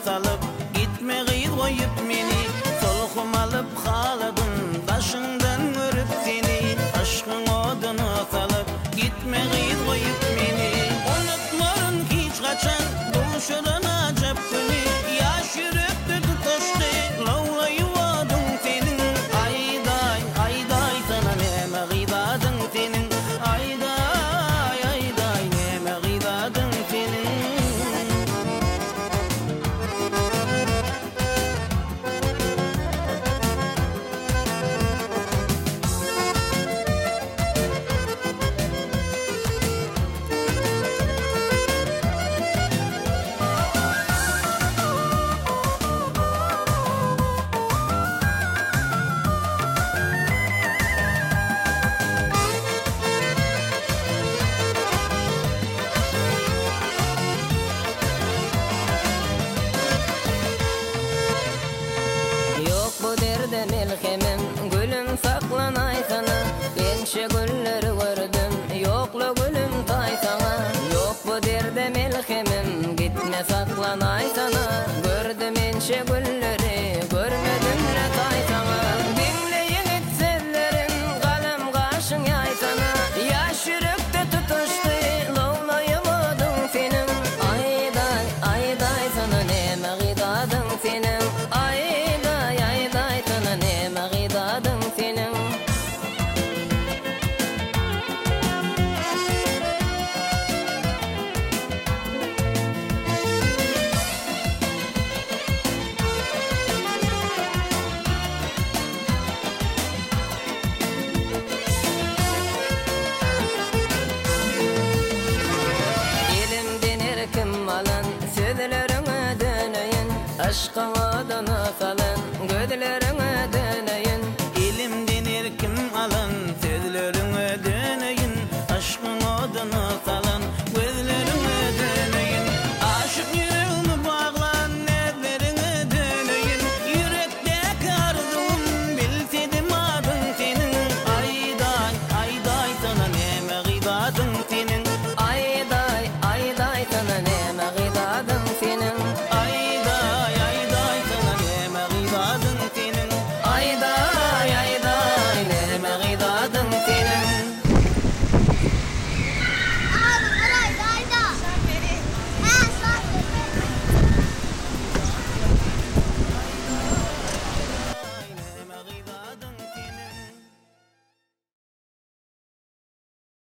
salyp, Gitme gyz goýup meni, Sulhum alyp haladym, Daşyňdan görüp seni, Yşkyň oduna salyp, Gitme gyz goýup meni. Unutmaryn hiç haçan, Duşuran ajap güni, Ýaş ýürekde tutaşdy, Lowlaýyp oduň seniň. Aýdaý, aýdaýsana näme gyz adyň seniň, Aýdaý, aýdaý näme gyz adyň seniň. Ýok bu derde melhemim, gülüm saklanaýsana, Ençe gülleri gördüm, ýokla gülüm taý saňa. Ýok bu derde melhemim, gitme saklanaýsana, Gördüm ençe gülleri, görmedim-le taý saňa. Diňle ýigit sözlerim, galam gaşyň ýaýsana, Ýaş ýürekde tutaşdy lowlaýyp oduň seniň. Aýdaý, aýdaýsana näme gyzadyň seniň, Aýdaý, aýdaýsana näme gyzadyň seniň. Elimden erkim alan sözleriňe döneýin, Yşkyň oduna salan gözleriňe döneýin.